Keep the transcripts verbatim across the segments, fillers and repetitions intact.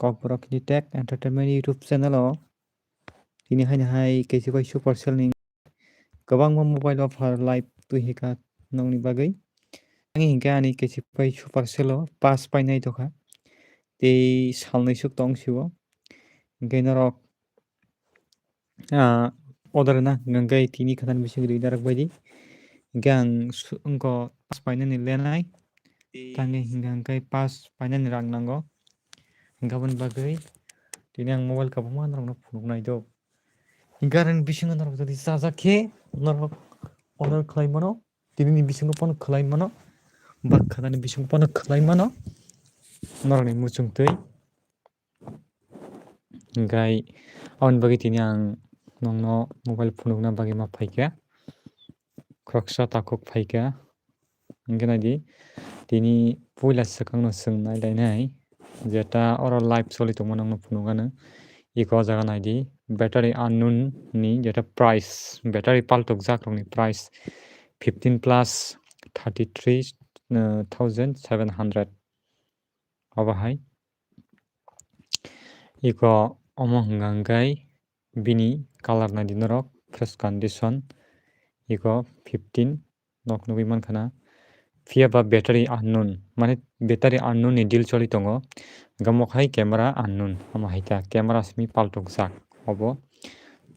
Pokborok Kini Tech Entertainment YouTube channel o tini haino hai kaisa bai Supercell ni kwbangma mobile offer live twi hika nokni bagwi. Ani hinkhe ani kaisa bai Supercell o pass painai tongkha. Tei salnwi suk tong sio. Hinkhe norok ah, order na hwnka hwnkhe tini khwtani bising rwi narwk bai di. Hwnkhe ang su-, wngkha pass painani lenai. Tei tangwi hwnka hwnkhe pass painani rang nango. Hwnkhe aboni bagwi tini ang mobile kwbangma norokno phunuknai do. Hwnkhe aroni bisingo norok jodi chajak khe norok order khlai mano. Tinini bisingo phano khlai mano. Bak khwtani bisingo phano khlai mano. Norokni muchungtwi. Hwnkhe aboni bagwi tini ang nokno mobile phunukna bagwi ma phaikha. Khoroksa takhuk phaikha. Hwnkhe naidi, tini puila swkangno chwng nai lainai. Jeta oro live choli tongma nokno phunukgano. Eko o jaga naidi, battery unknown ni jeta price, battery paltokjakrokni price fifteen plus thirty three thousand seven hundred. Obo hai. Eko omo hwnka hwnkhe bini colour naidi norok, fresh condition. Eko fifteen nok nugwi mankha na. Phiya ba battery unknown, mane battery unknown ni deal choli tongo. Hwnkhe omo khai camera unknown, omo hai ta camera simi paltokjak. Obo,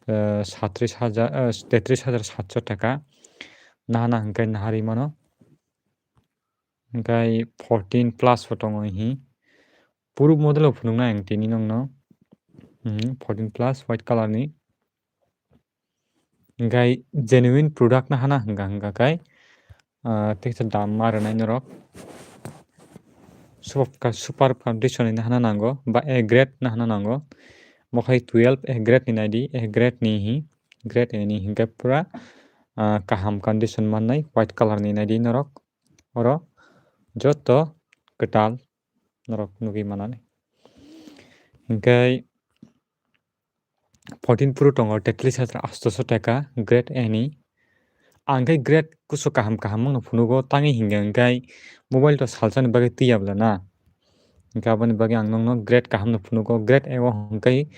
eh, satris hajar, eh, tetris hajar satso taka. Nahana hwnkhe naharwi mano. Hwnkhe fourteen plus bo tongo hihi. Puro model o phunuknai ang tini nokno. Mhm, fourteen plus white colour ni. Hwnkhe genuine product no hana hwnkha hwnkha khe, ah, tei kisa dam ma rwnai norok. Super, super condition ni hana nango, ba A grade no hana nango. Bo khai twelve A grade ni naidi, A grade ni hi, grade A ni hinkhe pura, ah, kaham condition mannai, white colour ni naidi norok. Oro joto kwtal norok nugwi manani. Hinkhe fourteen Pro tongo tetris hajar atso taka grade A ni. Ang khe grade kusu kaham kaham wngno phunugo, tangwi hinkhe hwnkhe mobile to salsani bagwi twiya bwla na. Hwnkhe aboni bagwi ang nokno grade kaham no phunugo, grade A o hwnkhe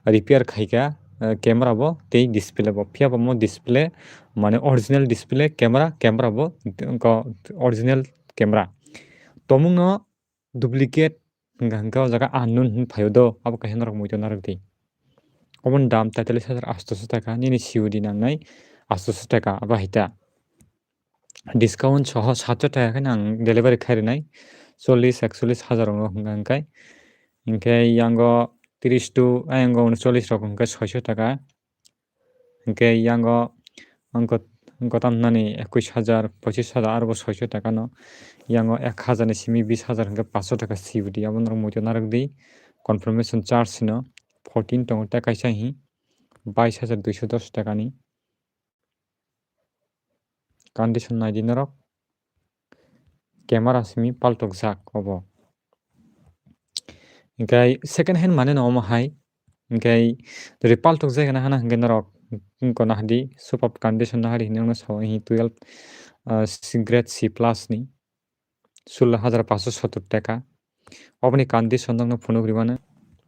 repair khaikha, eh, camera bo tei display bo. Phiya bo mo display mane original display, camera, camera bo original camera. Tomungno duplicate hwnkha hwnkhe o jaga unknown hinwi phaio do, abo kaisa norok muitu narwk di. Oboni dam tetris hajar atso taka, nini C O D nangnai atso taka, abo hai ta. Discount soho satso taka khe ang delivery khai rwnai, chollish ekchollish hajar rokno hwnkha hwnkhe. Hinkhe yango tris to, yango uncholish rok hwnkhe soiso taka. Hinkhe yango ang kot-, ang kotam nani ekwis hajar, pochis hajar, aro bo soiso taka no. Yango ek hajar ni simi bis hajar hinkhe paanch sho taka C O D, abo norok muitu narwk di. Confirmation charge hino fourteen tongo, tei kaisa hi bais hajar duiso dos taka ni. Condition naidi norok. Camera simi paltokjak obo. Hinkhe second hand mane no omo hai. Hinkhe jodi paltokjak hwnwi hana hinkhe norok wngkha nahadi, super condition nahadi hinwi wngno sao, hihi twelve, ah, si-, grade C plus ni sullo hajar paanch sho sottor taka. Oboni condition nokno phunuk rwmano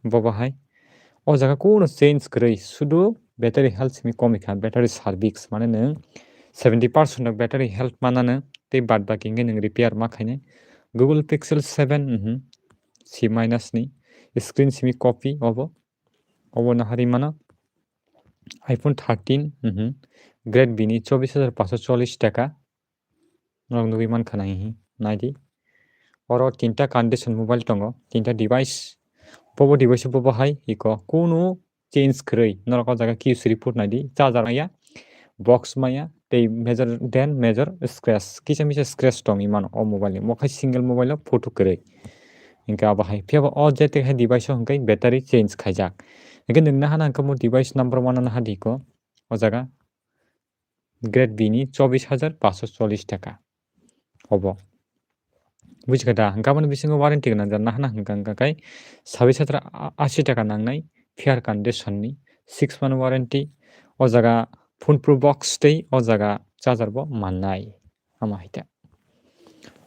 bobo hai. O jaga kuno change kwrwi, sudu battery health simi komikha, battery service mane nwng seventy percent rok battery health manano tei bad baki hinkhe nwng repair ma khainai. Google Pixel seven, mhm, C minus ni screen simi copy obo, obo nahari mano. iPhone thirteen, mhm, grade B ni chobis hajar paanch sho chollish taka. Norok nugwi mankha na hihi, naidi. Oro tinta condition mobile tongo, tinta device. Bobo device bobo hai iko kunu change kwrwi. Norok o jaga Q C report naidi, charger maya, box maya, tei major den major scratch, kisa misa scratch tongwi mano o mobile ni. Mo khai single mobile o photo kwrwi. Hinkhe abo hai, phiya bo o je tei hai device o hinkhe battery change khaijak. Hinkhe nwng nahana hinkhe mo device number one nahadi iko o jaga. Grade B ni chobis hajar paanch sho chollish taka. Obo. Bujikha da? Hinkhe aboni bisingo warranty gwnang jar nahana hinkha hinkha khai sabis hajar ashi taka nangnai, fair condition ni, six month warranty. O jaga phone pro box tei o jaga charger bo mannai. Ama hai ta.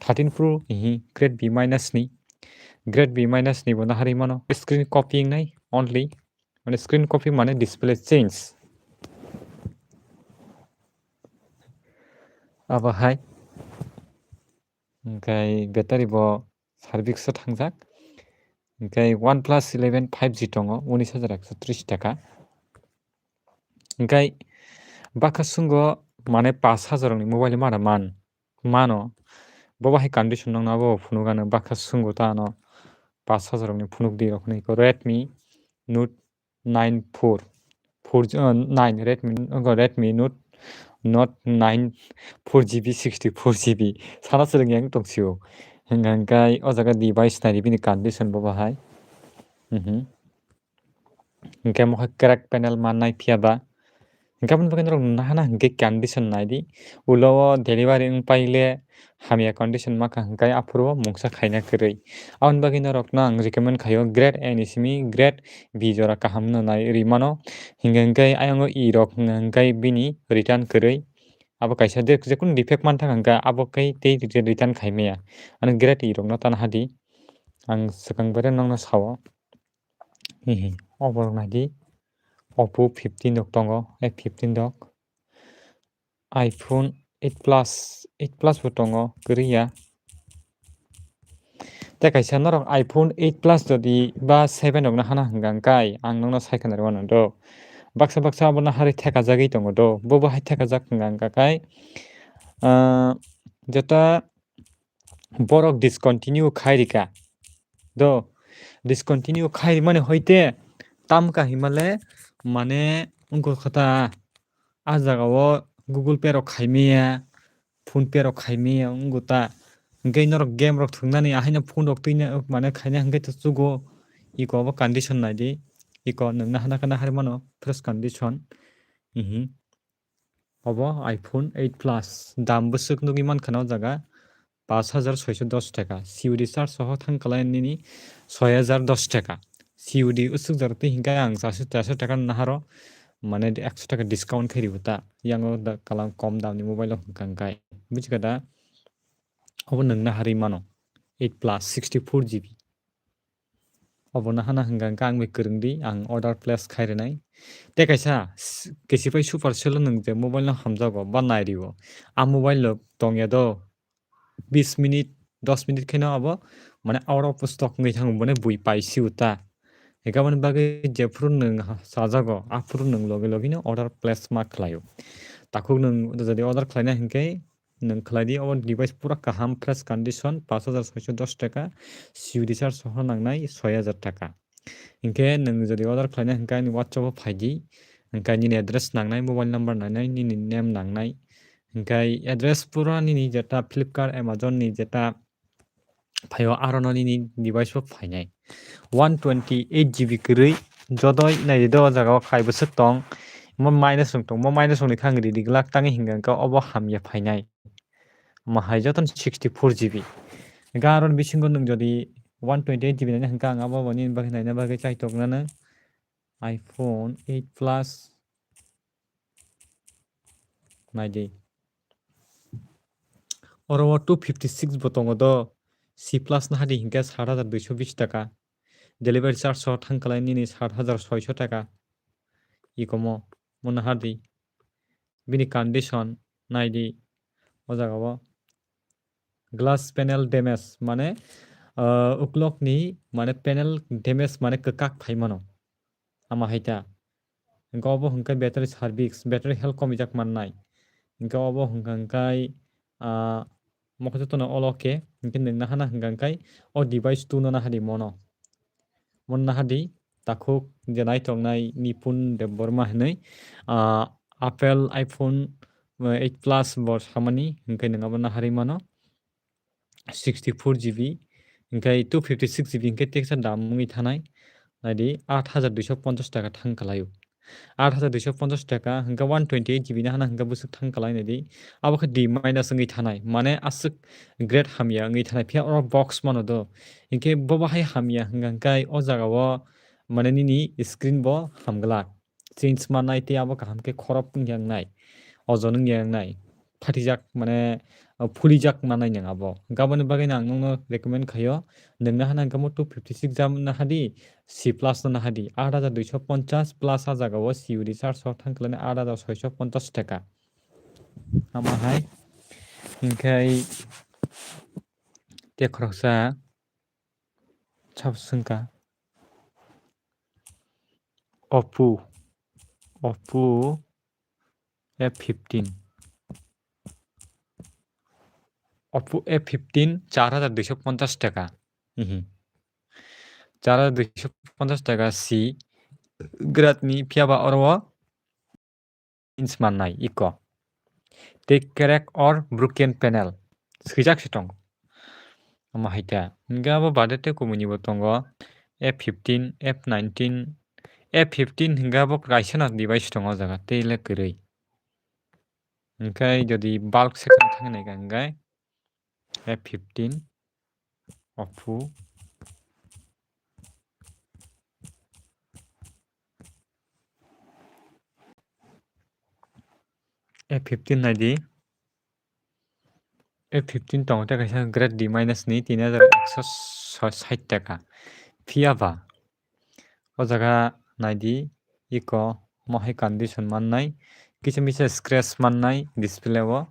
Thirteen Pro hihi grade B minus ni Grade B minus ni bo naharwi mano. Screen copy wngnai only. Mane screen copy mane display change. Abo hai. Hingkai battery bo service o thangjak. Hingkai OnePlus eleven five G tongo, unis hajar ekso tris taka. Hingkai bwkha sungo mane pash hajar ni mobile mana man, mano. Bo bahai condition nangno abo phunuk ano bwkha sungo ta ano pash hajar ni phunuk di rok hinwi ko Redmi Note nine four, four G, uh, nine, Redmi, uh, Redmi Note, Note nine, four G B, sixty four G B. Sana swrwng yang tong sio. Hingka hingkai o jaga device nai bini condition bo bahai. Mhm. Hingke mo crack panel ma nai phiya ba. Hingke aboni bagwi norok nahana hingke condition nai di. Ulo o delivery wng paile hamya condition ma kha hingke aphuru o mungsa khaina kwrwi. Aboni bagwi norokno ang recommend khaio grade A ni simi grade B jora kaham no nai ri mano. Hingke hingke ayang o E rok hingke hingke bini return kwrwi. Abo kaisa de-, jekunu defect man thang hingke abo khe tei return khai maya. Ani grade E rok no tana hadi. Ang swkang bere nokno sao. Hihi, obo rok nai di. Oppo fifteen rok tongo, A fifteen rok. iPhone eight Plus, eight Plus bo tongo, kwrwi ya. Tei kaisa norok iPhone eight Plus jodi ba seven rok no hana hwnka hwnkhe ang nokno sai khna rw mano do. Baksa baksa abo no harwi thekajagwi tongo do. Bo bo hai thekajak hwnka hwnkhe, ah, jeta borok discontinue khai rika. Do, discontinue khai rimani hoite tam kahimale mane wngkha ta, ah jaga o Google Pay rok khai maya, PhonePe rok khai maya wngkha ta. Hingke norok game rok thwngnani ahaino phone rok twina mane khaina hingke to chugo. Iko obo condition nai di. Iko nwng nahana kana hari mano fresh condition. Mhm. Obo iPhone eight Plus, dam bwswk nugwi mankha na o jaga, pash hajar soiso dos taka, C O D charge soho thang kalai nini soi hajar dos taka. C O D usuk jora twi hingkhe ang charsho, charsho taka naharo, mane ekso taka discount khe ribo ta, yango da kalam kom damni mobile o hwnka hwnkhe, bujiga da? Obo nwng naharwi mano, eight Plus, sixty four G B. Obo no hana hwnka hwnkhe ang bai kwrwng di, ang order place khai rwnai. Tei kaisa s-, kesipai super sale o nwng je mobile no hamjago ba nai rio. A mobile no tongya do bis minute, dos minute khe no abo mane out of stock wngwi thango, mane bui pai sio ta. Hwnkhe aboni bagwi jephuru nwng ha-, chajago, aphuru nwng logi logi no order place ma khlaio. Takhuk nwng jodi order khlaina hwnkhe nwng khlai di, obo device pura kaham, fresh condition, pash hajar soiso dos taka, C O D charge soho nangnai soi hajar taka. Hinkhe nwng jodi order khlaina hinkhe ani WhatsApp o phai di, hinkhe nini address nangnai, mobile number nangnai, nini name nangnai, hinkhe address pura nini jeta Flipkart, Amazon ni jeta phaio, aro no nini device o phainai. One twenty eight G B kwrwi jodoi nai di do, o jaga o khai bwswk tong, mo minus rok tong, mo minus rok ni khe ang ridi glak tangwi hinkhe obo hamya phainai. Mo hai jotono sixty four G B. Hinkhe aro ni bisingo nwng jodi one twenty eight G B naina hinkhe ang abo bo nini bagwi naina bagwi chaitok nano iPhone eight Plus. Nai di. Oro o two fifty six bo tongo do. C plus no hadi hinkhe sat hajar duiso bis taka. Delivery charge so thang kalai nini sat hajar soiso taka. Ikomo, mo no hadi. Bini condition nai di. O jaga o glass panel damage, mane, ah, uklok ni, mane, panel damage, mane, kwkak phai mano. Ama hai ta. Hinkhe obo hinkhe battery service, battery health komijak mannai. Hinkhe obo hinkhe, hinkhe, ah, mokhe jotono olo khe, hinkhe nwng nahana hinkhe, hinkhe o device tuno nahadi mono. Mon nahadi takhuk je naitongnai Nipun Debbarma hinwi, ah, Apple iPhone, ah, eight Plus bo samani, hinkhe nwng abo naharwi mano. Sixty four G B, hinkhe two fifty six G B hinkhe teksa dam wngwi thanai. Naidi, aat hajar duiso ponchas taka thang kalaio. Aat hajar duiso ponchas taka, hinkhe one twenty eight G B ni hana hinkhe bwswk thang kalai naidi. Abo khe D minus wngwi thanai. Mane aswk grade hamya wngwi thanai. Phiya oro box mano do. Hinkhe bo bahai hamya hwnka hinkhe o jaga o mane nini screen bo hamglak. Change ma nai tei abo kaham khe khorop wngya wngnai, ojon wngya wngnai, phatijak mane, ah, phulijak manai nwng abo. Gaboni bagwi no ang nokno recommend khaio, nwng naha nang kamo two fifty six jam naha di, C plus no naha di, aat hajar duiso ponchas plus a jaga o C U D charge o thang khlai aat hajar soiso ponchas taka. Amo hai, hinkhe tei khoroksa sabo swngkha, Oppo, Oppo F fifteen, Oppo F fifteen char hajar duiso ponchas taka. Mhm. Char hajar duiso ponchas taka si grade ni, phiya ba oro o inch mannai iko. Tei crack or broken panel swijak se tongo. Omo hai ta. Hingke abo baade tei kumui ni bo tongo F fifteen, F nineteen, F fifteen hingke abo kaisa no device tongo o jaga tei le kwrwi. Hingke jodi bulk section thangwi naikha hingke F fifteen, Oppo. F fifteen nai di. F fifteen tongo tei kaisa grade D minus ni tini hajar ekso sait taka. Phiya ba o jaga nai di, iko omo hai condition mannai, kisa misa scratch mannai display o,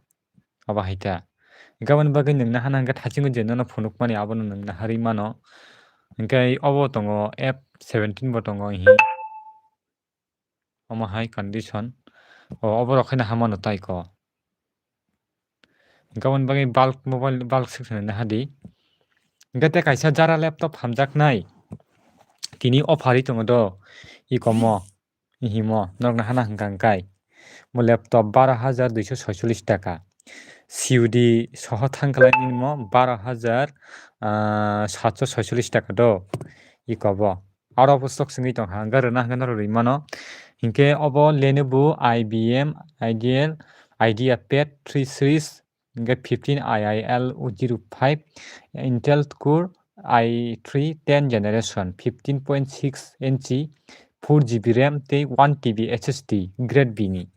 abo hai ta. Gaboni bagwi nwng naha nang khe thasingo je nono phunukmani abono nwng naharwi mano. Hingke obo tongo F seventeen bo tongo, ihi. Omo hai condition. O, obo rok khe naha mano tai ko. Gabon bagwi bulk mobile, bulk section ni naha di. Hingke tei kaisa jara laptop hamjaknai. Tini offer ri tongo do. Ikomo, ihimo, norok naha na hingka hingkai. Mo laptop baro hajar duiso soicholish taka. C U D soho thang khlai nini mo baro hajar, ah, satso soicholish taka do. Ikobo. Aro bo stock singwi tongkha, hwnka rwna hwnka norok rwi mano. Hinkhe obo Lenovo I B M Ideal, IdeaPad three series, hinkhe fifteen I I L zero five, Intel Core i three ten generation, fifteen point six inch, four G B RAM tei one T B S S D grade B ni.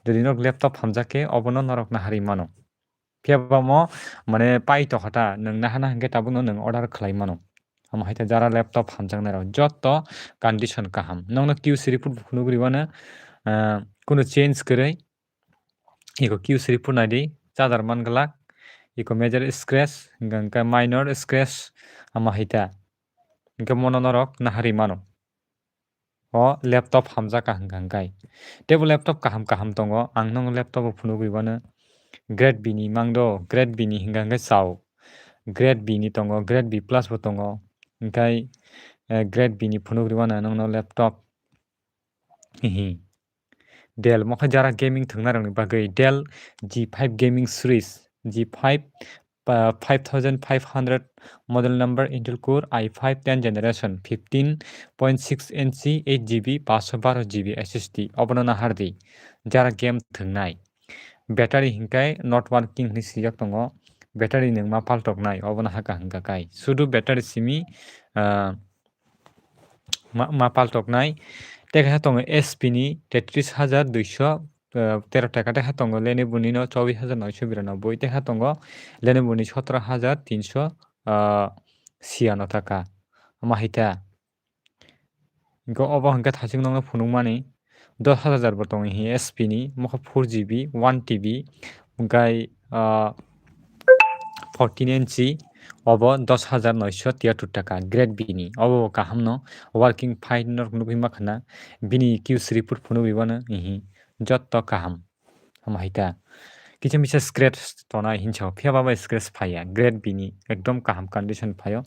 Jodi norok laptop hamjak khe obono norok naharwi mano. Phiya ba mo, mane, pai tokha ta, nwng naha na hwnkhe tabukno nwng order khlai mano. Omo hai khe jara laptop hamjaknai rok joto condition kaham. Nokno Q C report bo phunuk rwmano, ah, kunu change kwrwi. Iko Q C report nai di, charger man glak, iko major scratch, hwnkhe minor scratch, omo hai ta. Hwnkhe mono norok naharwi mano. O laptop hamjak ka hwnka hwnkhe. Teibo laptop kaham kaham tongo. Ang nokno laptop bo phunugwi mano. Grade B ni mang do, grade B ni hwnka hwnkhe chao. Grade B ni tongo, grade B plus bo tongo. Hwnkhe, eh, grade B ni phunugwi mano nokno laptop. Hihi. Dell, mo khe jara gaming thwngnairokni bagwi Dell G five gaming series, G five, ah, five thousand five hundred model number, Intel Core i five ten generation, fifteen point six inch, eight G B, paanch sho baro G B S S D, obono nahar di, jara game thwngnai. Battery hinkhe not working hinwi swijak tongo, battery nwng ma paltoknai, obono hakha hwnkha kai. Sudu battery simi, ah, ma, ma paltoknai. Tei kaisa tongo S P ni tetris hajar duiso, eh, tero taka, tei ha tongo Lenovo ni no chobis hajar noisho biranoboi, tei ha tongo Lenovo ni sotoro hajar tinsho, ah, siyan taka. Omo hai ta. Hwnkhe obo hwnkhe thaching nokno phunukmani dos hajar bo tongo hi S P ni, mokho four G B, one T B, hwnkhe, ah, fourteen inch, obo dos hajar noisho tiyatwr taka, grade B ni, obo bo kaham no, working fine no nugwi mankha na, bini Q C report phunugwi mano, ihi, jotto kaham, omo hai ta. Kisa misa scratch tonai hinsa o, phiya ba bai scratch phaiya, grade B ni, ekdom kaham condition phaio,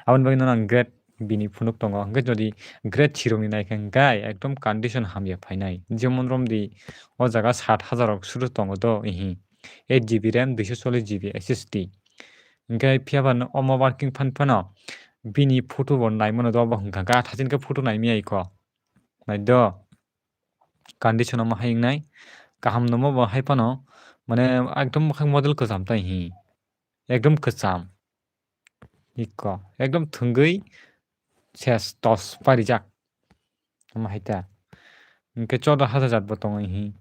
aboni bagwi no ang grade bini phunuk tongo. Hwnkhe jodi grade C rokni naikha hwnkhe ekdom condition hamya phainai. Jemon romdi o jaga sat hajar rok suru tongo do, ihi. Eight G B RAM, duiso chollish G B S S D. Hwnkhe phiya ba no omo working phan phano bini photo bo naimano do, obo hwnkha khe athasin khe photo naimya ikho. Nai do. Condition omo hai wngnai. Kaham no mo bo hai phano, mane, ekdom mwkhang model kwcham tai hi. Ekdom kwcham. Ikko, ekdom thwngwi ses tos parijak. Omo hai ta. Hwnkhe chodo hajar jat bo tongo ihi.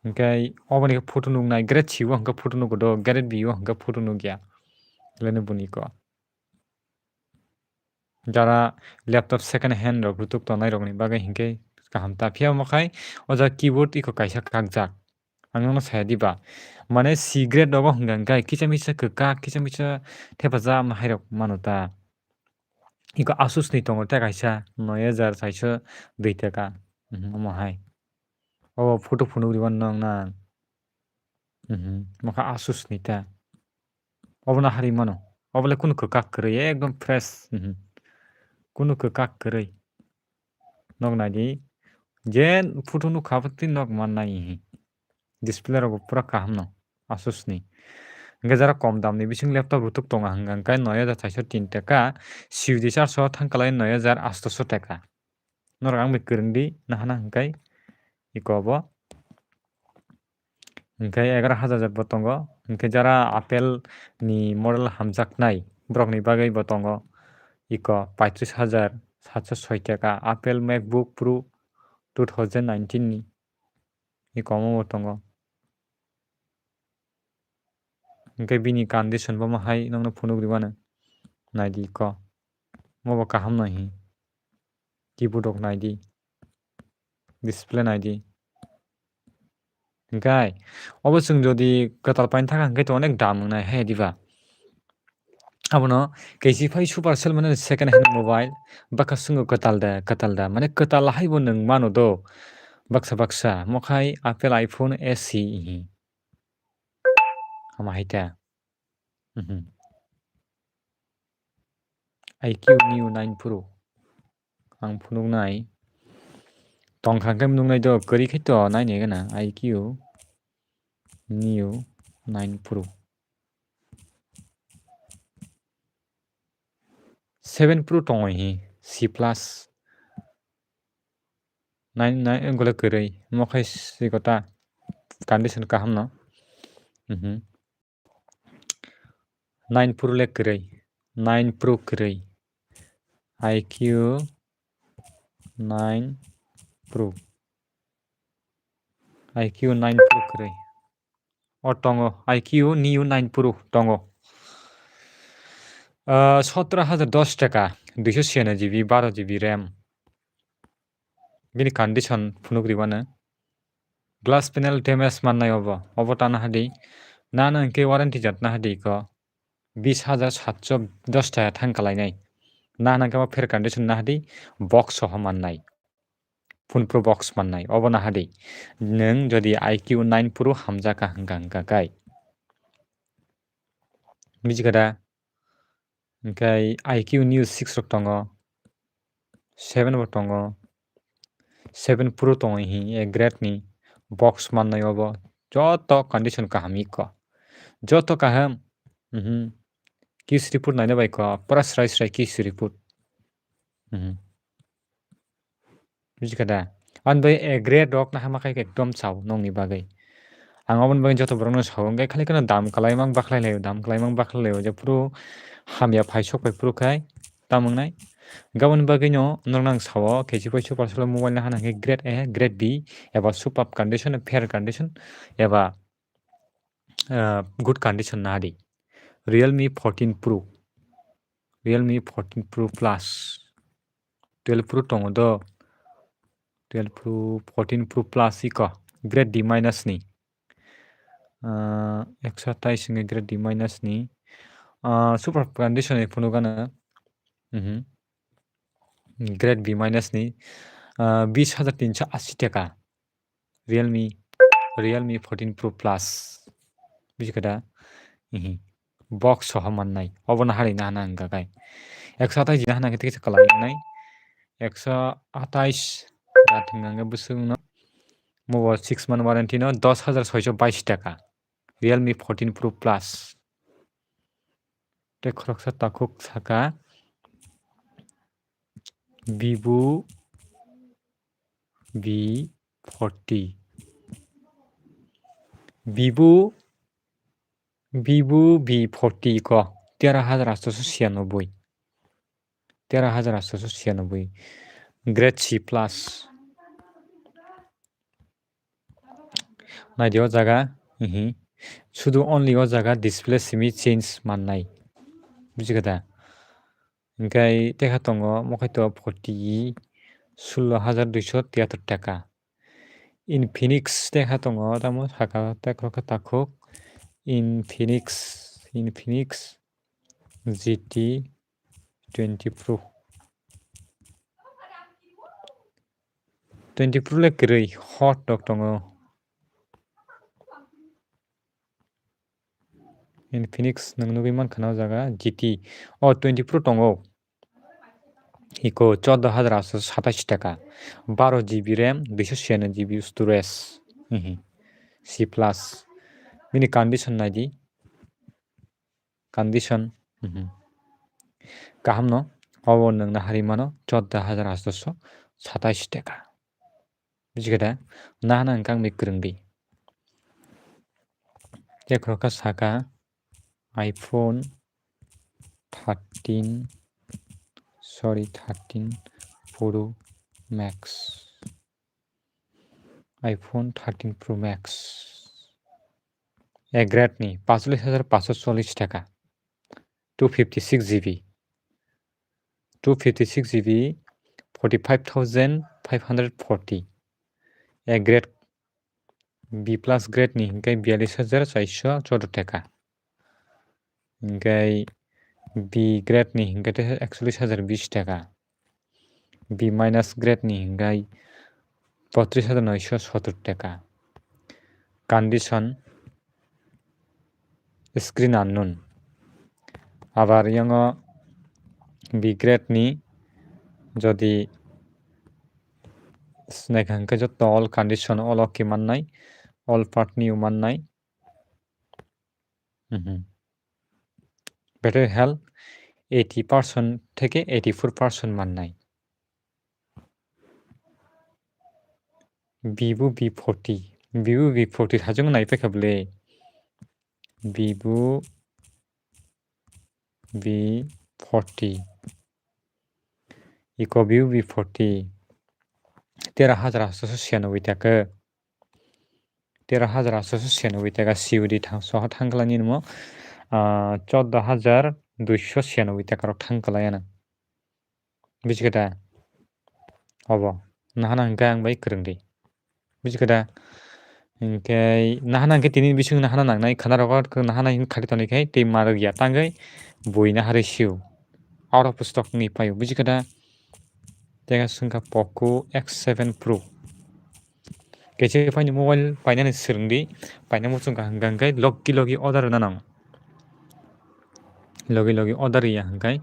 Hingke oboni photo nuknai, grade C o hingke photo nugo do, grade B o hingke photo nukya. Lene boni ko. Jara laptop second hand rok rutuk tongnai rokni bagwi hingke kaham ta. Phiya omo khai o jaga keyboard iko kaisa kakjak. Ang nono saya diba? Mane C grade rogo hingka hingkai kisa misa kwkak, kisa misa thepajak ma hai rok mano ta. Iko Asus ni tongo tei kaisa noi hajar saiso dui taka. Mhm, omo hai. O photo phunuk riban nang na. Mhm, mokha Asus ni ta. Obo na hari mano. Obo le kunu kwkak kwrwi, ekdom fresh. Mhm. Kunu kwkak kwrwi. Nok nai di. Je photo nukha, abo twi nok man nai. Display rok bo pura kaham no. Asus ni. Hingke jara kom dam ni bising laptop rutuk tongo hingka hingke noi hajar saiso tin taka, C U D charso thang kalai noi hajar astoso taka. Norok ang bai kwrwng di, nahana hingkai iko bo. Hingke egaroh hajar bo tongo. Hingke jara Apple ni model hamjaknai borok ni bagwi bo tongo. Iko paitris hajar satso soi taka. Apple MacBook Pro two thousand nineteen ni. Iko omo bo tongo. Hingke bini condition bo ma hai nokno phunuk rwmano. Nai di iko. Omo bo kaham no hi. Keyboard rok nai di. Display nai di. Hingkai, obo chwng jodi kwtal paina thaka hingke to onek dam wngnai hai diba? Abono K C phai Supercell mane second hand mobile, bwkha swngo kwtal da, kwtal da, mane kwtal hai bo nwng mano do, baksa baksa, mokhai Apple iPhone S E hi. Ama hai ta. Mhm. I Q Neo nine Pro. Ang phunuknai. Tongkha khe nuknai do, kwrwi khe to naini gana I Q Neo nine Pro. Seven Pro tongo hi, C plus. Nine, nine, gole kwrwi. Mo khai si kota condition kaham no. Mhm. Nine Pro le kwrwi. Nine Pro kwrwi. I Q nine Pro. I Q nine Pro kwrwi. O tongo, I Q Neo nine Pro tongo. Ah, sotro hajar dos taka, duiso siyanoi G B, baro G B RAM. Bini condition phunuk ribano. Glass panel damage mannai obo, obo tana hadi. Nana hwnkhe warranty jat na hadi ko. Bis hajar satso dos taka thang kalainai. Nana hwnkhe ma fair condition na hadi, box soho mannai. Phone Pro box mannai, obo na hadi. Nwng jodi I Q nine Pro hamjaka hwnkha hwnkha kai. Bijikada, hwnkhe I Q Neo six rok tongo, seven bo tongo, seven Pro tongo hi, A grade ni box mannai obo. Joto condition kaham iko. Joto kaham, mhm. Case report naina bai ko, pura srai srai case report. Mhm. Bujikha da? Ani bai A grade rok na hama khai ekdom chao nongni bagwi. Ang oboni bagwi joto borokno sao, hwnkhe khali kheno dam kwlai mang bakhlai laio, dam kwlai mang bakhlai laio, je phuru hamya phai sok bai phuru khai tamung nai. Hwnkhe aboni bagwi no norok nang sao, K C phai Supercell mobile no hana hwnkhe grade A, grade B, eba superb condition, fair condition, eba, ah, good condition na di. Realme fourteen Pro, Realme fourteen Pro Plus, twelve Pro tongo do, twelve Pro, fourteen Pro Plus iko, grade D minus ni, ah, ekso atais hwnkhe grade D minus ni, ah, super condition ni phunukgana, mhm, grade B minus ni, ah, bis hajar tinso asi taka. Realme, Realme fourteen Pro Plus. Bujikha da? Ihi. Box soho mannai. Obo na hari na hana hwnkha kai. Ekso atais na hana khe tei kwlai nai. Ekso atais da thwng hwnkhe bwswk no. Mobile six month warranty no dos hajar soiso bais taka. Realme fourteen Pro Plus. Tei khoroksa takhuk saka Vivo V forty. Vivo, Vivo V forty ko tera hajar atso siyanoboi. Tera hajar atso siyanoboi. Grade C plus. Naidi o jaga, hihi. Sudu only o jaga display simi change mannai. Bujikha da? Hinkhe tekha tongo, mokhaito forty, sullo hajar duiso tiyatur taka. Infinix tekha tongo, tamo saka tekhro khe takhuk. Infinix, Infinix G T twenty Pro. Twenty Pro le kwrwi hot dok tongo. Infinix nwng nugwi mankha na o jaga G T. O twenty Pro tongo. Iko chordo hajar aatso satais taka. Baro G B RAM, duiso chhiyanoi G B storage. Hihi. C plus. Bini condition naidi. Condition. Mhm. Kaham no. Obo nwng na hari mano chordo hajar aatso satais taka. Bujikha da? Nahana hwnkhe ang bai kwrwngdi. Tekhro kha saka iPhone thirteen, sorry, thirteen Pro Max. iPhone thirteen Pro Max. A grade ni pachulis hajar paanso chollis taka. Two fifty six G B. Two fifty six G B, forty five thousand five hundred forty. A grade, B plus grade ni hinkhe biyalis hajar chaiso chordo taka. Hinkhe B grade ni hinkhe te ekchollis hajar bis taka. B minus grade ni hinkhe botris hajar noisho sotur taka. Condition screen unknown. Abar yango B grade ni jodi swnai kha hinkhe joto all condition all okay mannai, all part new mannai. Mhm. Battery health eighty percent theke eighty four percent mannai. Vivo V forty, Vivo V forty hajong nai paikha bwle. Vivo V forty. Iko Vivo V forty. Tera hajar aatso siyanoboi taka. Tera hajar aatso siyanoboi taka C O D thang, soha thang khlai nini mo, ah, chordo hajar duiso siyanoboi taka rok thang khlai ano. Bujikha da? Obo. Nahana hwnkhe ang bai kwrwngdi. Bujikha da? Hinkhe nahana hinkhe tini bising nahana nangnai, khana rogo nahana hin khali tonwi khai tei ma rwgya tangwi bui naharwi sio. Out of stock wngwi paio. Bujikha da? Tei swngkha Poco X seven Pro. Kaisa paini mobile painani swrwngdi, paina muchung kha hwnkha hwnkhe logi logi order rwna nango. Logi logi order rwya hwnkhe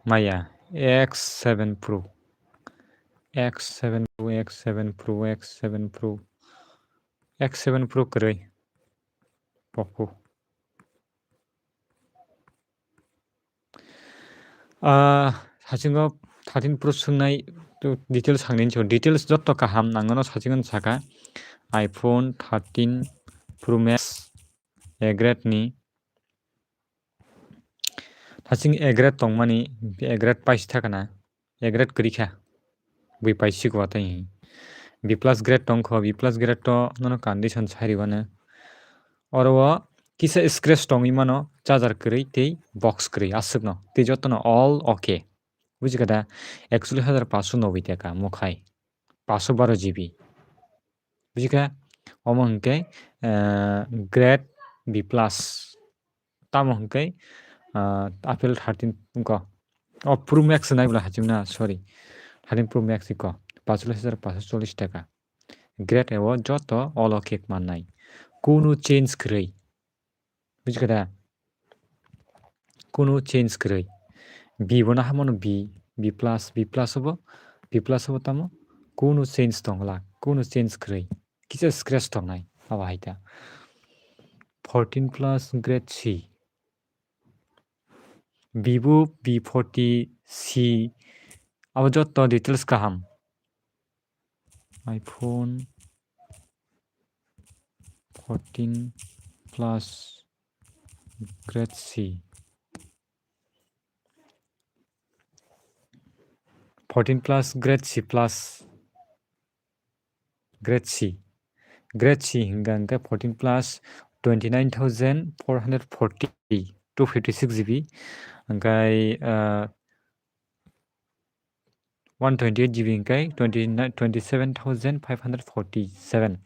maya X seven Pro, X seven Pro, X seven Pro, X seven Pro, X seven Pro kwrwi Poco. Ah, hasingo thirteen Pro swngnai to details sangni so details jotto kaham nangono sachigwno saka iPhone thirteen Pro Max A grade ni. Hasing A grade tongmani, A grade paisi thakana, A grade kwrwi kha. Bui paisi kwa tei. B plus grade tongkho, B plus grade to nono condition sari wano. Oro o kisa scratch tongwi mano, charger kwrwi tei box kwrwi aswkno. Tei jotono all okay. Bujikha da? Actually hajar paanso noboi taka mokhai. Paanso baro G B. Bujikha? Omo hwnkhe, eh, grade B plus. Tamo hwnkhe, ah, Apple thirteen wngkha. O Pro Max nai bwla hachimna, sorry. Thirteen Pro Max wngkha. Paancholish hajar paanchsho chollish taka. Grade abo joto all okay mannai. Kunu change kwrwi. Bujikha da? Kunu change kwrwi. B bo na hamono B, B plus, B plus obo, B plus obo tamo? Kunu change tongla, kunu change kwrwi. Kisa scratch tongnai, abo hai ta. Fourteen plus grade C. Vivo V forty C, abo joto details kaham. iPhone fourteen plus grade C. Fourteen plus grade C plus. Grade C. Grade C hingka hingke fourteen plus twenty nine thousand four hundred forty, two fifty six G B. Hingke, ah, one twenty eight G B hingke twenty nine, twenty seven thousand five hundred forty seven.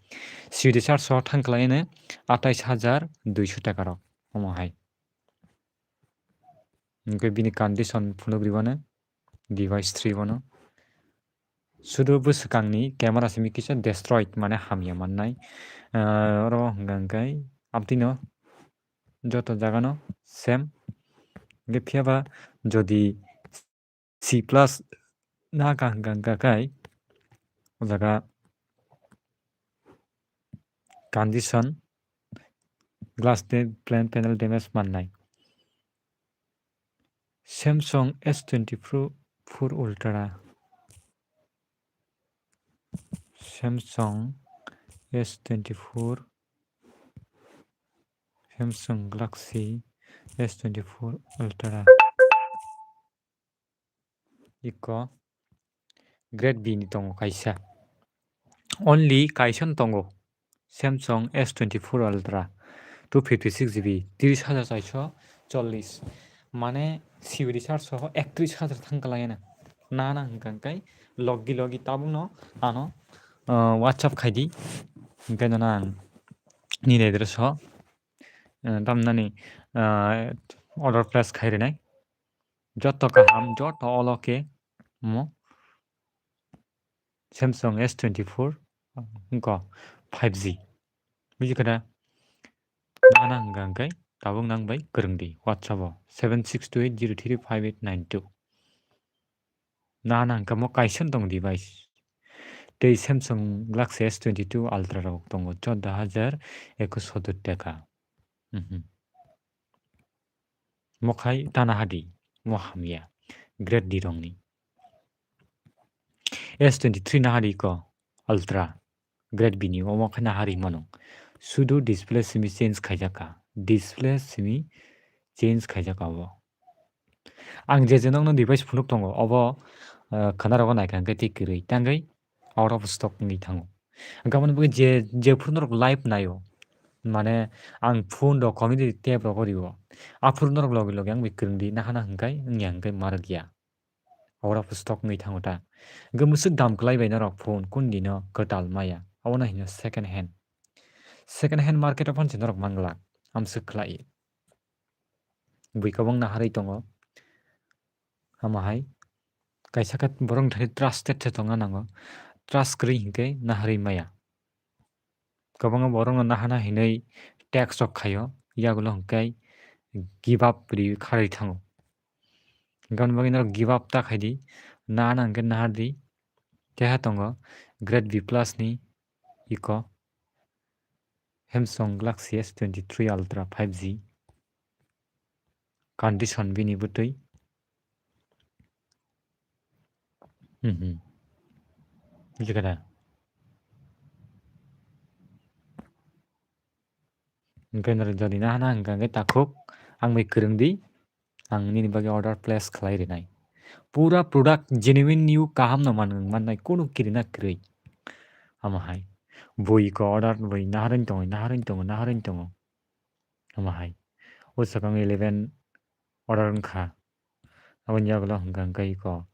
C D charge so thang kalaine atais hajar duiso taka rok omo hai. Hingke bini condition phunuk ribano, device three bono. Sudu bwswkangni camera simi kisa destroyed, mane hamya mannai. Ah, oro hingka hingke abdino joto jagano same. Hingke phiyaba jodi C plus na ka hingka hingka kai o jaga condition glass de plan panel damage mannai. Samsung S twenty four Ultra, Samsung S twenty four, Samsung Galaxy S twenty four Ultra. Iko grade B ni tongo kaisa. Only kaisa no tongo. Samsung S twenty four Ultra, two fifty six G B, tris hajar chaiso chollis. Mane C D charge soho ektris hajar thang kalaiyana. Nana hingka hingkai logi logi tabukno ano, ah, WhatsApp khaidi. Hingke nono ang nini address o, ah, tamnani, ah, order place khai rinai. Joto kaham, joto olo khe mo Samsung S twenty four wngkha five G. Buji kha da? Nana hwnka hwnkhe tabuk nang bai kwrwng di WhatsApp o seven six two eight zero three five eight nine two. Nana hwnka mo kaisa tong device. Tei Samsung Galaxy S twenty two Ultra rok tongo chordo hajar ekus sottor taka. Mhm. Mo khai tana hadi, mo hamya. Grade D rongni. S twenty three na hari ko Ultra. Grade B ni omo khai na hari mano. Sudu display simi change khaijak ka. Display simi change khaijak ka obo. Ang je je nokno device phunuk tongo, obo, eh, khwna rogo naikha hwnkhe tei kwrwi. Tangwi out of stock wngwi thango. Hwnkhe aboni bagwi je, jephuru norok live naio, mane ang phone rok community tab rogo rio, aphuru norok logi logi ang bai kwrwng di nahana hwnkhe wngya hwnkhe ma rwkya. Out of stock wngwi thango ta. Hwnkhe mwswk dam kwlai bai norok phone, kun dino kwtal maya, abono hino second hand. Second hand market o phano se norok manglak, amswk khlai. Bui kwbang naharwi tongo. Omo hai kaisa khe borok ni thani trusted se tongna nango. Trust kwrwi hinkhe naharwi maya. Kwbangma borok no nahana hinwi text rok khaio, yagulo hinkhe give up ri kharwi thango. Hwnkhe aboni bagwi norok give up ta khaidi, nahana hinkhe nahardi. Keha tongo grade B plus ni iko. Samsung Galaxy S twenty three Ultra five G. Condition bini bwtwi. Mhm. Buji kha da? Hwnkhe norok jodi nahana hwnkha hwnkhe takhuk ang bai kwrwng di. Ang nini bagwi order place khlai rinai. Pura product genuine new kaham no manwng mannai, kunu kirina kwrwi. Omo hai. Bui ko order bai naharwng tongo, naharwng tongo, naharwng tongo. Omo hai. O swkang eleven order wngkha. Aboni yagulo hwnkha hwnkhe iko,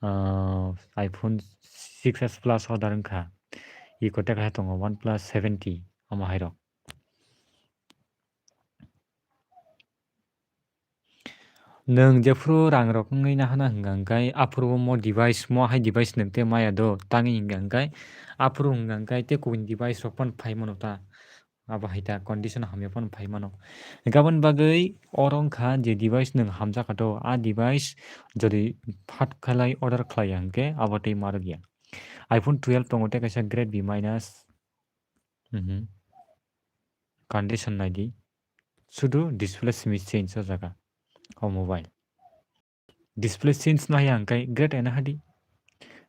ah, iPhone six S Plus order wngkha. Iko tei kaisa tongo OnePlus seventy, omo hai rok. Nwng jephuru rang rok wngwi nahana hwnkha hwnkhe aphuru mo device, mo hai device nwng tei maya do tangwi hwnkha hwnkhe aphuru hwnkha hwnkhe tei kubun device rok phano phai mano ta. Abo hai ta condition hamya phano phai mano. Hwnkhe aboni bagwi oro wngkha je device nwng hamjakha to, a device jodi phat khlai order khlaiya hwnkhe abo tei ma rwkya. iPhone twelve tongo tei kaisa grade B minus. Mhm. Condition naidi. Sudu display simi change o jaga. O mobile. Display change no haya hwnkhe grade A na hadi.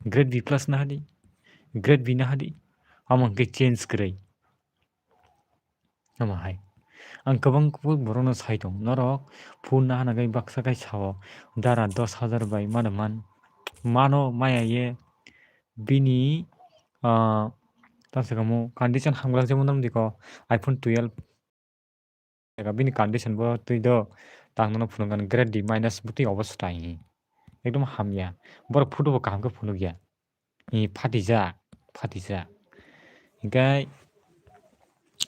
Grade B plus na hadi. Grade B na hadi. Omo hwnkhe change kwrwi. Omo hai. Ang kwbang kubui borokno sai tong. Norok phone nahana gai baksa kai sao. Dara dos hajar bai mano man. Mano maya ye bini, ah, Tamo se kamo condition hamglak jemon tamo diko iPhone twelve. Ega bini condition bo twi do tang nono phunukgani grade D minus bo twi obo swtai hi. Ekdom hamya. Borok photo bo kaham khe phunukya. Hi phatijak, phatijak. Hinkhe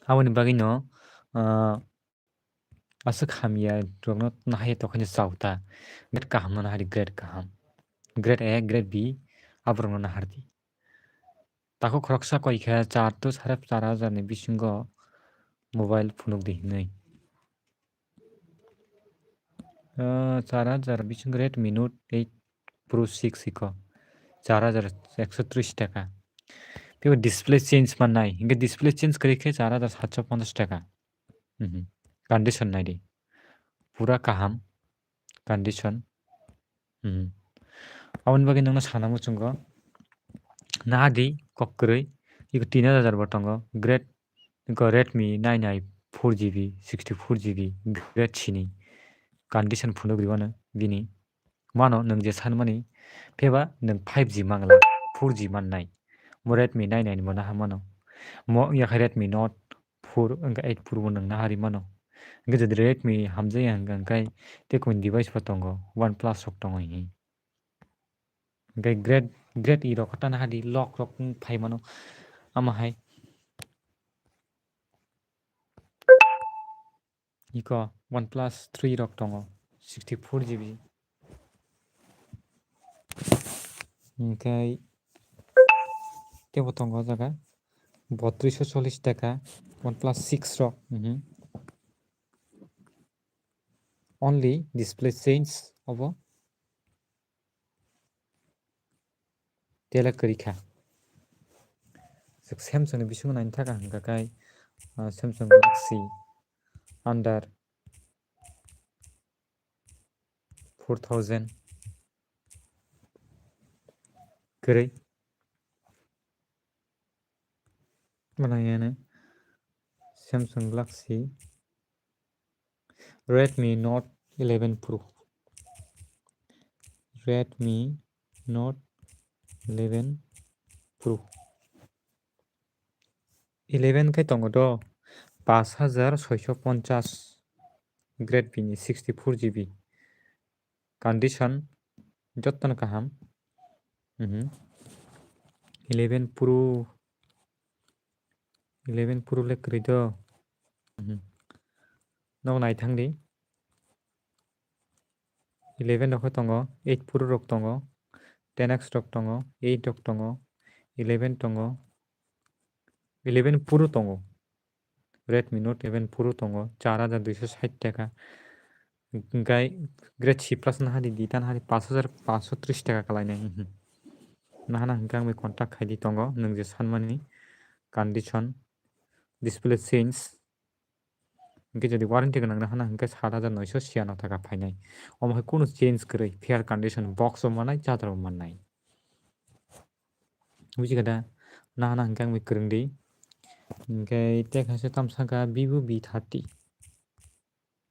aboni bagwi no, ah, aswk hamya rokno nahaya tokhaino chao ta. Grade kaham no nahari, grade kaham. Grade A, grade B, aborokno nahardi. Takhuk khoroksa koi khe char to sare char hajar ni bisingo mobile phunuk di hinwi. Ah, char hajar bisingo Redmi Note eight Pro six iko char hajar ekso tris taka. Phiya display change mannai, hinkhe display change kwrwi khe char hajar satso ponchas taka. Mhm. Condition naidi. Pura kaham condition. Mhm. Aboni bagwi nangno sana muchungo. Nahadi kok kwrwi. Iko tin hajar bo tongo. Grade, iko Redmi nine i four G B, sixty four G B, grade sini. Condition phunuk rwmano bini. Mano nwng je sanmani, pheba nwng five G mangla, four G mannai. Mo Redmi nine i ni bo naha mano. Mo yakhai Redmi Note four wngkha eight Pro bo nwng naharwi mano. Hwnkhe jodi Redmi hamjakya hwnkha hwnkhe tei koi device bo tongo, OnePlus rok tongo hinkhe. Hwnkhe grade, grade E rok khe ta nahadi lock rok wng phai mano. Amo hai. Iko OnePlus three rok tongo, sixty four G B. Hwnkhe teibo tongo o jaga bottrish chollish taka OnePlus six rok. Mhm. Only display change obo. Tela kwrwi kha. Samsung ni bisingo naina thaka hwnkha khe, ah, Samsung Galaxy under four thousand kwrwi. Mwnai yani Samsung Galaxy Redmi Note eleven Pro. Redmi Note eleven Pro. Eleven khe tongo do, pash hajar soiso ponchas grade B ni sixty four G B. Condition jotono kaham. Mhm. Eleven Pro, eleven Pro le kwrwi do. Mhm. Nok nai thang di. Eleven rok khe tongo, eight Pro rok tongo, ten X rok tongo, eight rok tongo, eleven tongo, eleven Pro tongo. Redmi Note eleven Pro tongo, char hajar duiso sait taka. Hwnkhe grade C plus nahadi di, ta nahadi pash hajar paanso tris taka kalainai. Mhm. Nahana hwnkhe ang bai contact khai di tongo, nwng je sanmani condition, display change. Hwnkhe jodi warranty gwnang nahana hwnkhe sat hajar noiso siyanok taka phainai. Omo hai kunu change kwrwi, fair condition, box bo mannai, charger bo mannai. Buji kha da? Nahana hwnkhe ang bai kwrwng di. Hwnkhe tei kaisa tamo sakha Vivo V thirty.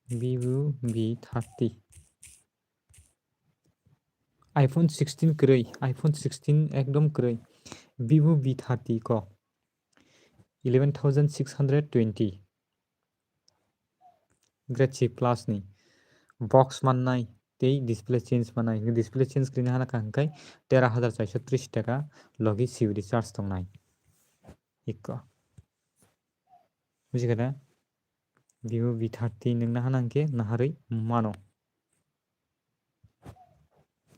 Vivo V thirty. iPhone sixteen kwrwi, iPhone sixteen ekdom kwrwi. Vivo V thirty ko. Eleven thousand six hundred twenty. Grade C plus ni. Box mannai tei display change mannai. Display change kwrwina hana kha hwnkhe tera hajar chaiso tris taka logi C O D charge tongnai. Ikko. Buji kha da? Vivo V thirty nwng nahana hwnkhe naharwi mano.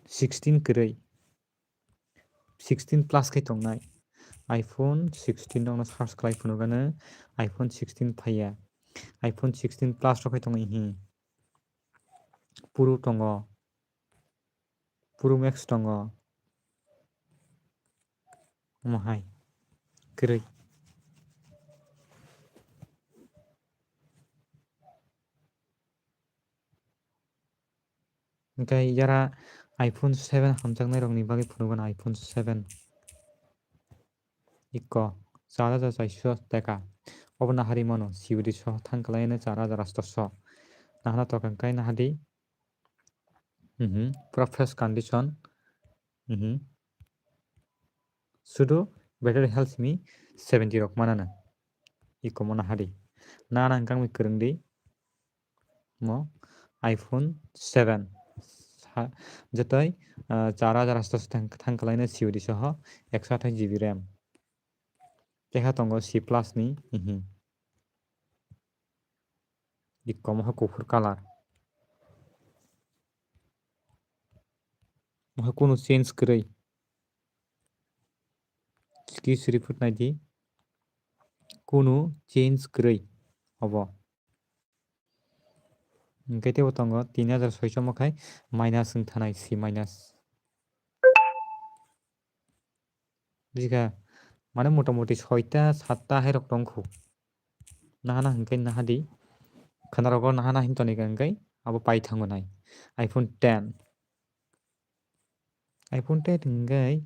Sixteen kwrwi. Sixteen plus khe tongnai. iPhone sixteen rokno search khlai phunukgano iPhone sixteen phaiya. iPhone sixteen plus rok khe tongo ihi. Pro tongo. Pro Max tongo. Omo hai. Kwrwi. Hwnkhe yara iPhone seven hamjaknairokni bagwi phunukgano iPhone seven. Ikko char hajar chaiso taka. Obo naharwi mano C O D soho thang kalaino char hajar astoso. Nahana tokang kai nahadi. Mhm, pura fresh condition. Mhm. Sudu Battery health simi seventy rok manana. Iko mo nahadi. Nana hwnkhe kwrwngdi. Mo iPhone seven. Sa-, jotoi, ah, char hajar aatso thang, thang kalaina C O D soho ekso athais G B RAM. Keha tongo C plus ni, ihi. Iko mo kufur colour. Mo kunu change kwrwi. Kis report naidi. Kunu change kwrwi obo. Hwnkhe teibo tongo tin hajar soiso mo khai minus wng thanai C minus. Bujikha, mane motamoti soita satta hai rok tongkhu. Nahana hwnkhe nahadi. Khwnarogo nahana hin tonika hwnkhe abo pai thango nai. iPhone ten. iPhone ten hwnkhe,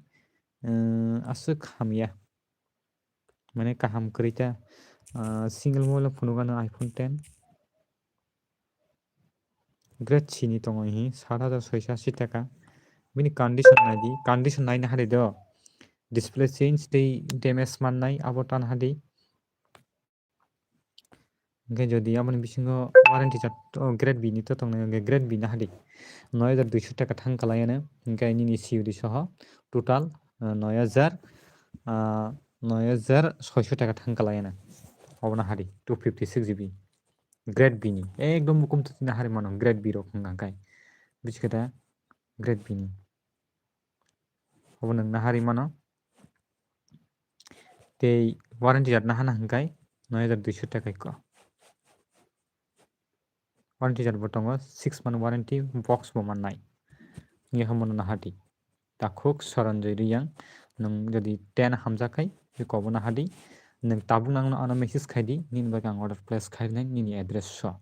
eh, aswk hamya. Mane kaham kwrwi ta, ah, single mobile phunukgano iPhone ten. Grade C ni tongo ihi, sat hajar soiso ashi taka. Bini condition naidi, condition naina hari do. Display change tei damage mannai, abo tan hadi. Hwnkhe jodi aboni bisingo warranty card, oh, grade B ni to tongnai, hwnkhe grade B na hadi. Noi hajar duiso taka thang kalaiano, hwnkhe nini C O D soho total, ah, noi hajar, ah, noi hajar soiso taka thang kalaiano. Obono hadi, two fifty six G B. Grade B ni. Ekdom bukum to tina hari mano, grade B rok hwnkha khe. Bujikha da, grade B ni. Obo nwng nahari mano. Tei warranty card nahana hwnkhe noi hajar duiso taka iko. Warranty card bo tongo, six month warranty, box bo mannai. Nge hamono nahadi. Takhuk Saranjoy Riyang, nwng jodi ten hamjak khai, iko bo nahadi. Nwng tabuk nangno ano message khaidi, nini bagwi ang order place khainai nini address o.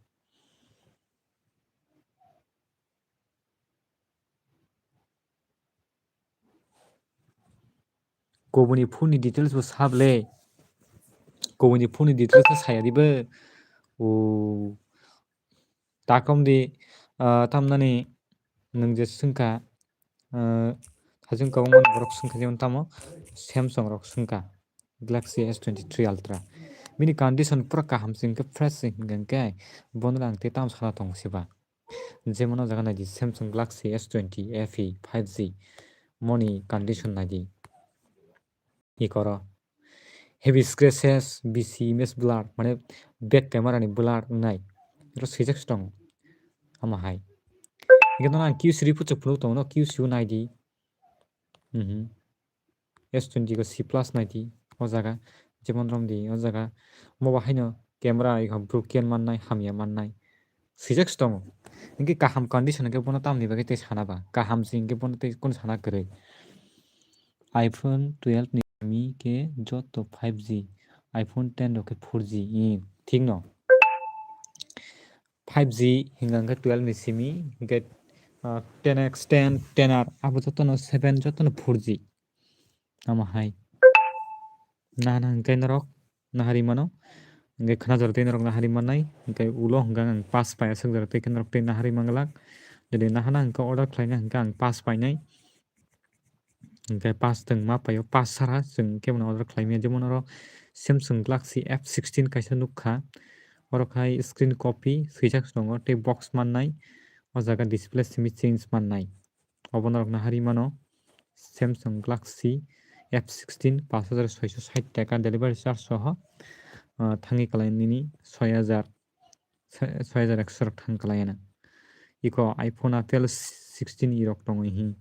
Kubuni phone ni details bo sable. Kubuni phone ni details bo saya dibo. O, takom di, ah, tamnani nwng je swngkha, ah, hajung kwbangma borok swngkha, jemon tamo Samsung rok swngkha, Galaxy S twenty-three Ultra. Bini condition pura kaham se, hwnkhe fresh se, hwnkhe bono ang tei tamo sana tongo se ba. Jemon o jaga naidi Samsung Galaxy S twenty F E five G moni condition naidi. Ikoro heavy scratches, bisi image blur, mane back camera ni blur wngnai. Oro swijak se tongo. Ama hai. Hwnkhe nono ang Q C report se phunuk tongo, no Q C o naidi. Mhm. S twenty ko C plus naidi o jaga, jemon romdi o jaga, moba haino camera iko broken mannai, hamya mannai, swijak se tongo. Hwnkhe kaham condition hwnkhe bono tamni bagwi tei sana ba, kaham se hwnkhe bono tei kunu sana kwrwi. iPhone twelve ni simi khe joto five G, iPhone ten rok khe four G, i thik no. Five G hwnkha hwnkhe twelve ni simi, hwnkhe, ah, ten X, ten, ten R, abo jotono seven, jotono four G. Tamo hai. Nahana hwnkhe norok nahari mano. Hwnkhe khwna jora tei norok nahari mannai. Hwnkhe ulo hwnkha ang pass pai aswk jora tei khe norok tei nahari manglak. Jodi nahana hwnkhe order khlaina hwnkhe ang pass painai. Hwnkhe pass tong ma paio, pass sara chwng kebono order khlaimaya. Jemon oro Samsung Galaxy F sixteen kaisa nukha. Oro khai screen copy swijak tongo tei box mannai. O jaga display simi change mannai. Obo norok nahari mano Samsung Galaxy F sixteen, pash hajar soiso sait taka delivery charge soho, ah, thangwi kalai nini soi hajar, soi hajar ekso rok thang kalai na. Iko iPhone Apple sixteen i rok tongo hi.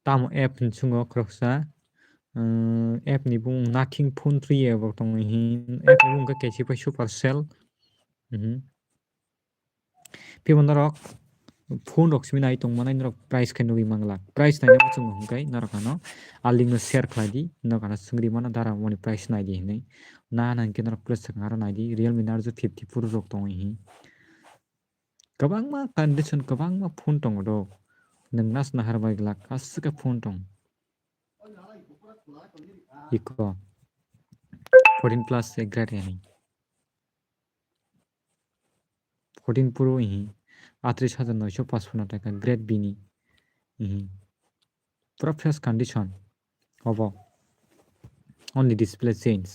Tamo app ni bisingo khoroksa, ah, app ni bumung Nothing Phone Three app rok tongo hi. App ni bumung khe kaisa pai Supercell. Mhm. Phibo norok phone rok simi nai tongmani norok price khe nugwi manglak. Price naina muchungo hwnkhe norok ano a link no share khlai di, norok ano swngwi mano dara moni price nai di hinwi. Na nang khe norok plus swkang aro nai di, Realme Narzo fifty Pro rok tongo hi. Kwbangma condition, kwbangma phone tongo do. Nwng nas nahar bai glak, aswk khe phone tong. Iko fourteen plus se grade yani. Fourteen Pro ihi, atris hajar noisho pachphanno taka grade B ni ihi. Pura fresh condition. Obo. Only display change.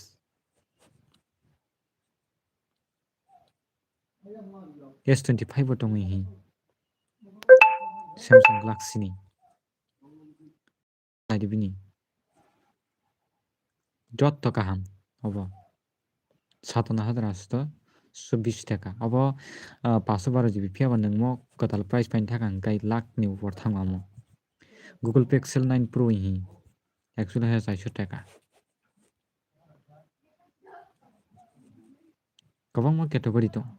S twenty five bo tongwi hi. Samsung Galaxy ni. Naidi bini. Jotto kaham. Obo. Satana hajar asto so bis taka. Obo, ah, paso baro G B phiya ba nangmo kwtal price paini thaka hwnkhe lakh ni upor thango amo. Google Pixel nine Pro hi. Actually hai chaiso taka. Kwbangma category tong.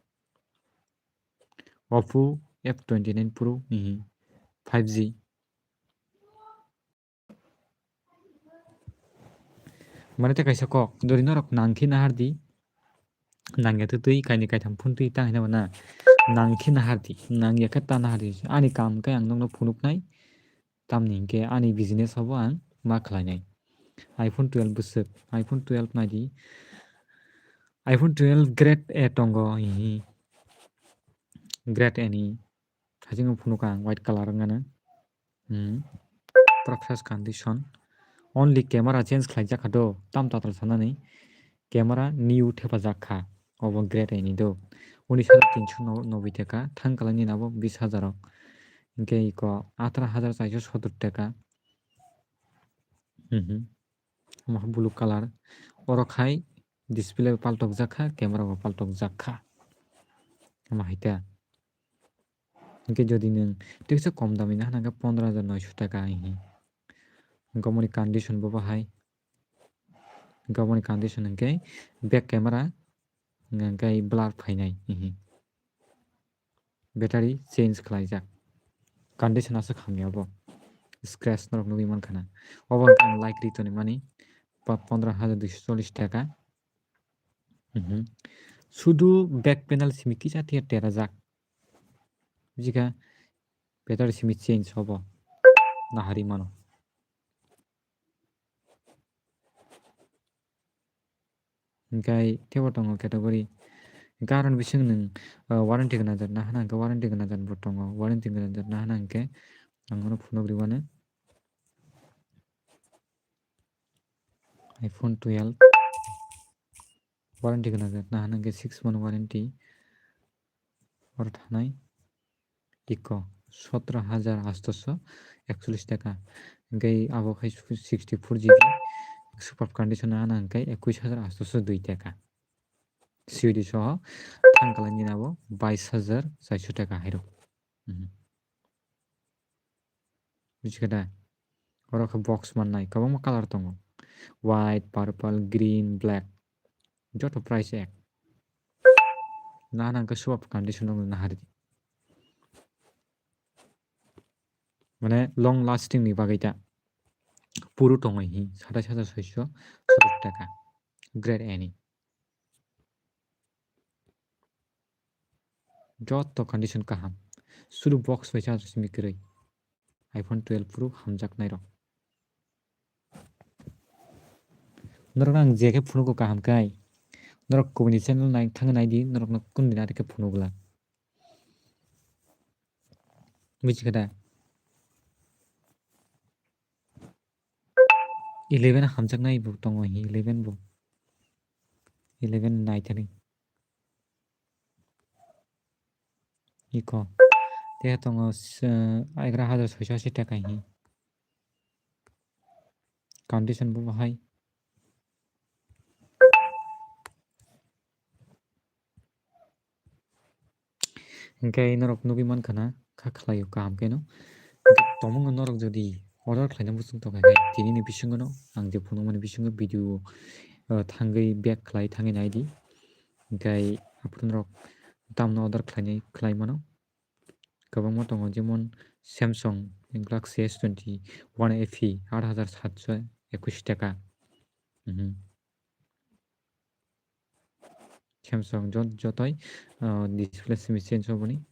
Oppo F twenty nine Pro hi five G. Mane tei kaisa kok, jodi norok nang khe nahardi, nangya twi twi kainwi kaitham phone twi ta hinwi na, nang khe nahardi, nangya khe ta nahardi, ani kam khe ang nokno phunuknai, tamni hinkhe ani business o bo ang ma khlainai. iPhone twelve bwswk, iPhone twelve naidi, iPhone twelve grade A tongo, hihi, grade A ni, haching phunukha ang white coloor wngmano. Hmm. Pura fresh condition. Only camera change khlaijak kha do, tam tatal sanani. Camera new thepajak kha. Obo grade A ni do. Unis hajar tinsho no-, noboi taka. Thang kalani nabo bis hajar o. Hinkhe iko atharo hajar chaiso sotor taka. Mhm. Omo khe blue colour. Oro khai display bo paltok jak kha, camera bo paltok jak kha. Omo hai ta. Hinkhe jodi nwng teksa kom dami na hwnka pondro hajar noisho taka hihi. Hinkhe omoni condition bo bahai. Hinkhe omoni condition hinkhe back camera hinkhe blur phainai hihi. Battery change khlaijak. Condition aswk hamya bo. Scratch norok nugwi mankha na. Obo hinkhe ang like ri tonwi mani pa-, pondro hajar duiso chollish taka. Mhm. Sudu back panel simi kisa tiya terajak. Bujikha battery simi change obo. Nahari mano. Hinkhe teibo tongo category. Hinkhe aroni bising nwng, uh, warranty gwnang jat nahana hinkhe warranty gwnang jat bo tongo. Warranty gwnang jat nahana hinkhe ang nono phunuk rwmani. iPhone twelve. Warranty gwnang jat nahana hinkhe six month warranty. Oro thanai iko sotro hajar astoso ekchollish taka. Hinkhe abo khai sixty four G B super condition nahana hinkhe ekwis hajar astoso dui taka. C O D soho thang kalani nabo bais hajar chaiso taka hairok. Mhm. Bujikhada? Oro khe box mannai kwbangma colour tongo. White, purple, green, black. Joto price ek. Nahana hinkhe swap condition rok nahari di. Mane long lasting ni bagwi ta. Puru tongo hi satais hajar soiso soitok taka. Grade A ni. Joto condition kaham. Sudu box bai charge simi kwrwi. iPhone twelve Pro hamjaknai rok. Norok ang je khe phunugo kaham kai. Norok kubuni channel nai thangwi nai di, norok no kun din ari khe phunugla. Buji khe da? Eleven hamjaknai bo tongo hi, eleven bo. Eleven nai thani. Iko. Tei tongo s-, egra hajar soiso asi taka hi. Condition bo bahai. Hinkhe norok nugwi mankha na, kha khlaio kaham khe no. Hinkhe tongmung no norok jodi order khlaina muchung tongkha khe, tini ni bisingo no ang je phunukmani bisingo video, uh, thangwi back khlai thangwi nai di. Hinkhe aphuru norok tamno order khlainai, khlai mano. Kwbangma tongo, jemon Samsung Galaxy S twenty one F E, aat hajar satso ekwis taka. Mhm. Samsung jot-, jotoi, uh, display simi change oboni.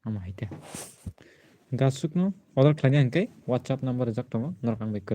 Omo hai te. Gasukno order khlaina hinkhe WhatsApp number rijak tongo, norok ang bai